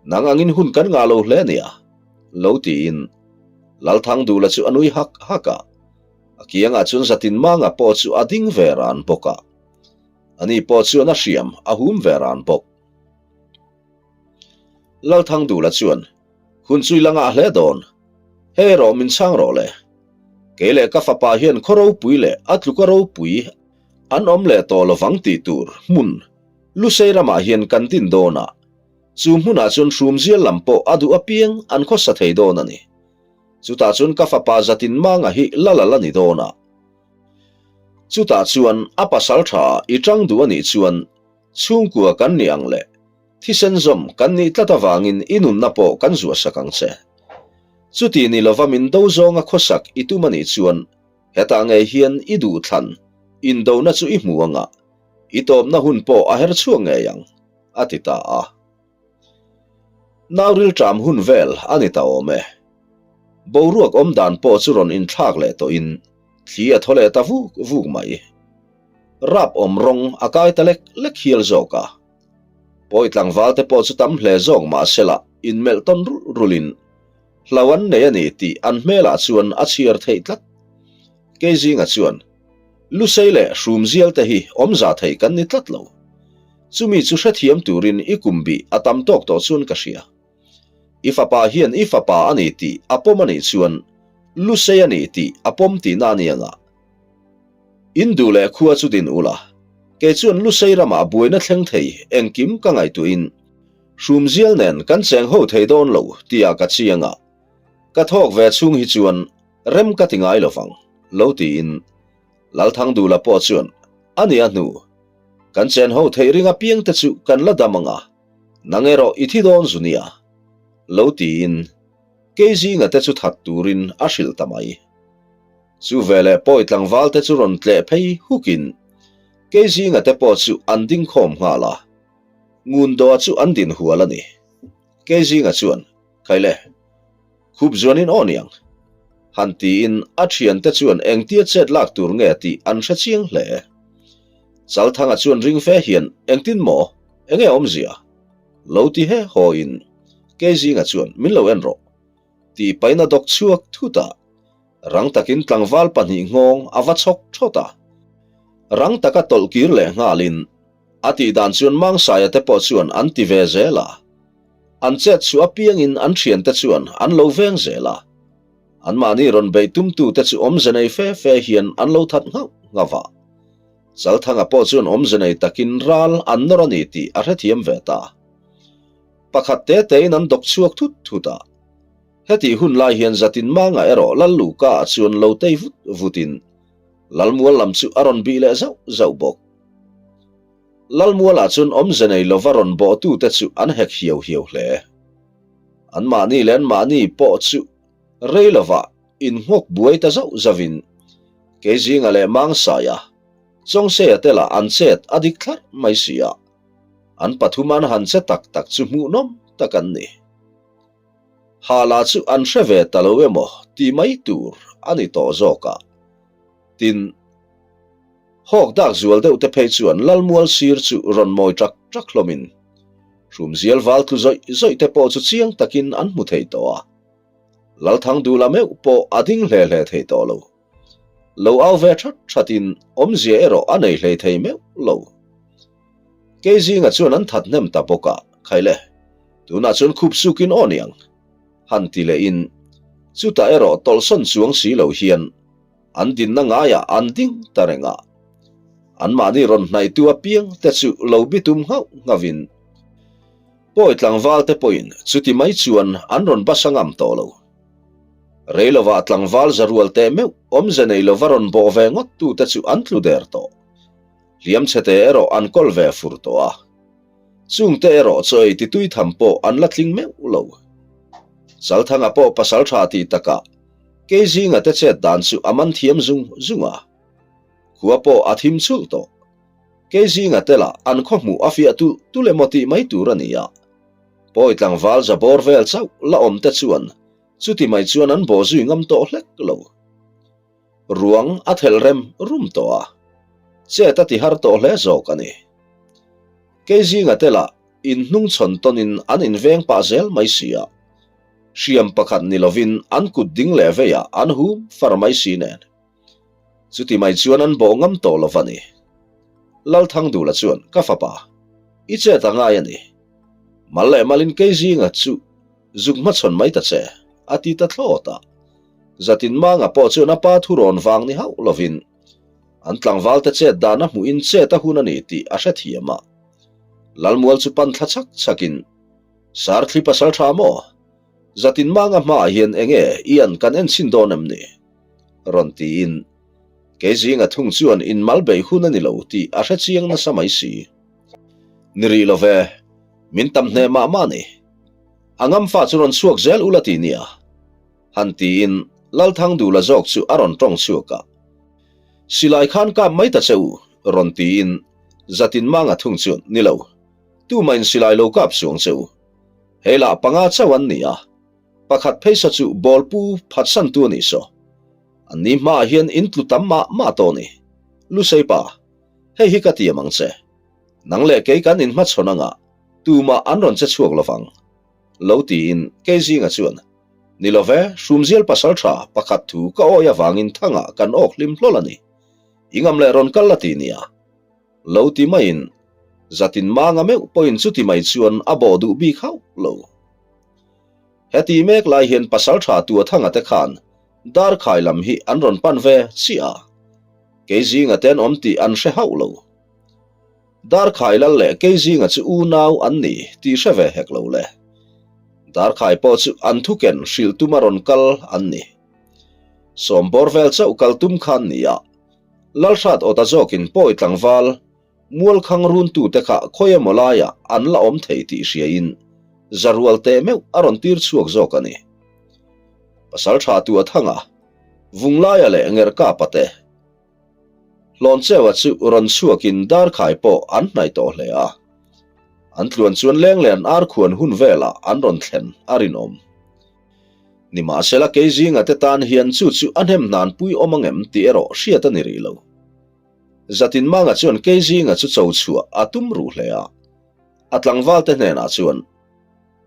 nang angin hun kan ngah lo hle nia, lo tiin Lalthangdula chu a nui hak hak a. A kiangah chuan Zatinmanga pawh chu a ding ve ran bawk a. Ani pawh chuan a hriam a hum ve ran bawk. Lalthangdula chuan, Hun chu i la ngah hle dawn. Hei erawh min chhang rawh le. Kei leh ka fapa hian khaw ropui leh a tluka ropui an awm leh tawh lovang tih tur hmun Lusei ramah hian kan din dawn a, chu hmunah chuan hrumzial lam pawh a duh apiang an khawsa thei dawn a ni. Chutah chuan ka fapa Zatin Manga hi la la la ni dawn a. Chutah chuan a pasal tha i tang duh a nih chuan chhungkua kan ni ang le. Thisen zawm kan nih tlat avangin i nunna pawh kan zuahsak ang che. Chuti ni lova min do zawnga khawsak i tum a nih chuan hetah ngei hian i duhthlan indona chu i hmu anga i tawpna hun pawh a her chhuak ngei ang, a ti ta a. Nau rilṭam hun vel a ni ta awm e. Boruak awm dan pawh chu rawn inthlak leh tawhin thli a thaw leh ta vuk vuk mai. Rap awm rawng a kai ta lek lek hial zawk a. Pawi tlangval te pawh chu tam hle zawk mahsela inmelh tawn rulh rulhin hlo an nei a ni tih an hmelah chuan a chhiar theih tlat. Keizinga chuan, Lusei leh Hrumzial te hi awmza thei kan ni tlat lo. Chumi chu hrethiam turin i kum bih a tam tawk tawh chuan ka hria. I fapa hian i fapa a ni tih a pawm a nih chuan Lusei a ni tih a pawm tihna a ni anga. In duh leh khua chu din ula, kei chuan Lusei ramah buaina thleng thei engkim ka ngaihtuahin hrumzial nen kan cheng ho thei dawn lo tia ka chiang a, ka thawk ve chhung hi chuan rem ka ti ngai lovang, lo tiin Lalthangdula pawh chuan a ni a hnu, kan chen ho theih ring apiang te chu kan la dam ang a, nang erawh i thi dawn zu nia, lo tiin kei zinga te chu that turin a hrilh ta mai. Chu veleh pawi tlangval te chu rawn tleh phei hukin Keizinga te pawh chu an ding khawm nghal a, Ngundoa chu an din hual a ni. Keizinga chuan, Khaile, khup zuanin aw niang, han tiin a thiante chuan engtia chet lak tur nge tih an hre chiang hle. Chalthanga chuan ring fe hian, Engtin maw? Enge awmzia? Lo ti he hawiin Keizinga chuan, Min lo en rawh. Tih pain a dawk chhuak thut a. Rang takin tlangval pahnih nghawng a va chhawk thawt a. Rang taka tawlh kir leh nghalin a tih dan chuan Mangsaia te pawh chuan an ti ve zel a. An chet chhuah apiangin an thiante chuan an lo veng zel a. Anmahni rawn beih tumtute chu awmze nei fe fe hian an lo that nghauh nghauh a. Chalthanga pawh chuan awmze nei takin ral an nawr a ni tih a hrethiam ve ta. Pakhat te tein an dawk chhuak thut thut a. Hetih hun lai hian Zatin Manga erawh Lal Luka ah chuan lo tei vut vutin Lalmual lam chu a rawn bih leh zauh zauh bawk. Lalmualah chuan awmze nei lova rawn bawhtute chu an hek hiau hiau hle. Anmahni leh anmahni pawh chu rei lovah inngawk buai ta zauh zauhin Keizinga leh Mangsaia, Chawngseia te lah an chet a dik thlarh mai si a, an pathum an han che tak tak chu hmuhnawm tak an ni. Hala chu an hre ve ta lo emaw ti mai tur a ni tawh zawk a. Tin, hawk dak zual deuh te phei chuan Lalmual sir chu rawn mawi ṭak ṭak hlawmin hrumzial val tlu zawih zawih te pawh chu chiang takin an hmu thei tawh a. Lalthangdula meuh pawh a ding hle hle thei tawh lo. Lo au ve that thatin awmzia erawh a nei hlei thei meuh lo. Kei zinga chuan an that hnem ta bawk a, Khaile, tunah chuan khup sukin aw niang, han ti lehin chutah erawh tawlhsawn chuang si lo hian an dinna ngaiah an ding ta reng a. Anmahni rawn hnaihtu apiang te chu lo bitum nghauh nghauhin Pawi tlangval te pawhin chuti mai chuan an rawn basa ngam tawh lo. Rei lovah tlangval za rual teh meuh awmze nei lova rawn bawh ve ngawt tute chu an tlu der tawh. Hliam chhete erawh an kawl ve fur tawh a. Chungte erawh chaw ei titui tham pawh an la tling meuh lo. Chalthanga pawh pasal tha tih takah Keizinga te chet dan chu a man thiam zung zung a. Khua pawh a thim chulh tawh. Keizinga te lah an khaw hmuh a fiah tulh tulh emaw tih mai tur a ni a. Pawi tlangval za bawr vel chauh la awm te chuan chuti mai chuan an bawh zui ngam tawh hlek lo. Ruang a thelh rem rum tawh a, chet a ti har tawh hle zawk a ni. Keizinga te lah inhnung chhawn tawnin an inveng pah zel mai si a, hriam pakhat ni lovin an kut ding leh veiah an hum far mai si nen. Chuti mai chuan an bawh ngam tawh lo va ni. Lalthangdula chuan, Ka fapa, i chet a ngai a ni. Mal leh malin Keizinga chu zuk hmachhawn mai ta che, a ti ta thlawt a. Zatinmanga pawh chuan a pa thurawn vang ni hauh lovin an tlangvalte chet dan a hmuhin chet a hun a ni tih a hrethiam a. Lalmual chu pan thla chak chakin, Sarthli pasal tha maw? Zatinmanga hmaah hian enge i an kan enchhin dawn em ni? Rawn tiin, Kei zinga thung chuan inmal beih hun a ni lo tih a hre chiang nasa mai si. Ni rih lo ve, min tam hneh mah mah ni. A ngamfa chu rawn chhuak zel ula ti nia. Han tiin Lalthangdula zawk chu a rawn tawng chhuak a. Silai khan kap mai ta che u, rawn tiin Zatinmanga thung chuan, Ni lo, tumahin silai lo kap suang che u. Hei lah panga chauh an ni a. Pakhat pheisa chu bawlpu phatsantu a nih saw. An ni hmaah hian in tlu tam mah mah tawh ni. Lusei pa, hei hi ka tiam ang che. Nang leh kei kan inhmachhawn anga tumah an rawn che chhuak lovang. Lo tiin Keizinga chuan, Ni lo ve, Hrumzial pasal tha pakhat thu ka awi avangin thangah kan awk hlim hlawl a ni. I ngam leh rawn kal la ti nia. Lo ti maiin, Zatin manga meuh pawhin chuti mai chuan a bawh duh bik hauh lo. Heti mek lai hian pasal tha Tuathanga te khan Darkhai lam hi an rawn pan ve chiah a, Keizinga te an awm tih an hre hauh lo. Darkhai lal leh Keizinga chu unau an ni tih hre ve hek lo le. Darkhai pawh chu an thuken hrilh tuma rawn kal an ni. Sawmbawr vel chauh kal tum khan ni a, Lalhrat awta zawkin pawi tlangval Mualkhang runtute kha khawi emaw laiah an la awm thei tih hriain Zarual teh meuh a rawn tir chhuak zawk a ni. Pasal tha tu a thang a, Vunglaia leh Ngerhkapa te Hlawncheua chu rawn chhuakin Darkhai pawh an hnaih tawh hle a. An tluan chuan Lenglen arkhuan hun velah an rawn thlen a rinawm. Nimahsela Keizinga te tan hian chu chu a hnem hnan pui awm angem tih erawh hriat a ni rih lo. Zatinmanga chuan Keizinga chu cho chhuah a tum ruh hle a. A tlangvalte hnenah chuan,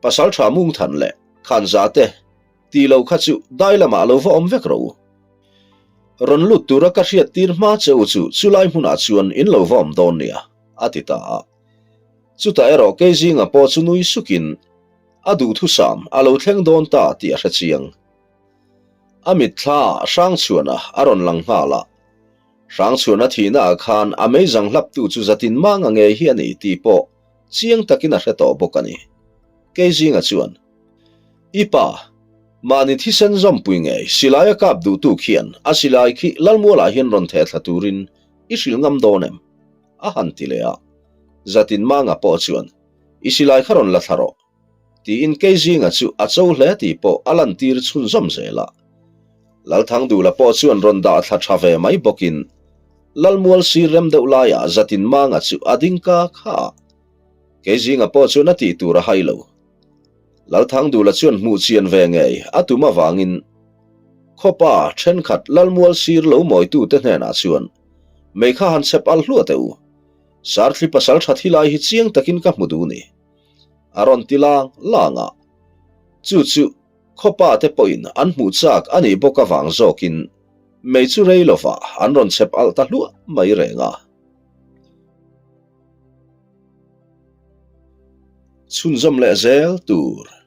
Pasal tha Mungthan leh Khanza te ti lo kha chu dai lamah lo va awm vek rawh u. Rawn lut tura ka hriat tir hma che u chu chulai hmunah chuan in lo va awm dawn nia, a ti ta a. Chutah erawh Keizinga pawh chu nui sukin a duhthusam a lo thleng dawn ta tih a hre chiang. A mitthla ah Hrangchhuana a rawn lang nghal a. Hrangchhuana thihna ah khan a meizang hlaptu chu zatin manga ngei hi a ni tih pawh chiang takin a hre tawh bawk a ni. Keizinga chuan, I pa, mahni thisen zawmpui ngei silai a kap duhtu khian a silai khi Lalmualah hian rawn theh thla turin i hrilh ngam dawn em? a han ti leh a. Zatin manga pawh chuan, I silai kha rawn la thla rawh. Tiin Keizinga chu a cho hle tih pawh a lantir chhunzawm zel a. Lalthangdula pawh chuan rawn dah thla tha ve mai bawkin Lalmual sir rem deuh laiah Zatin Manga chu a ding ka kha a. Keizinga pawh chuan a tih tur a hai lo. Lalthangdula chuan hmuh chian ve ngei a tum avangin khawpa thenkhat Lalmual sir lo mawitute hnenah chuan mei kha han chep al hluah teh u. Sarthli pasal tha thi lai hi chiang takin ka hmu duh ni. A rawn ti lang lang a. Chu chu khawpa te pawhin an hmuh chak a nih bawk avang zawkin mei chu rei lovah an rawn chep alh ta hluah mai reng a. Chhunzawm leh zel tur.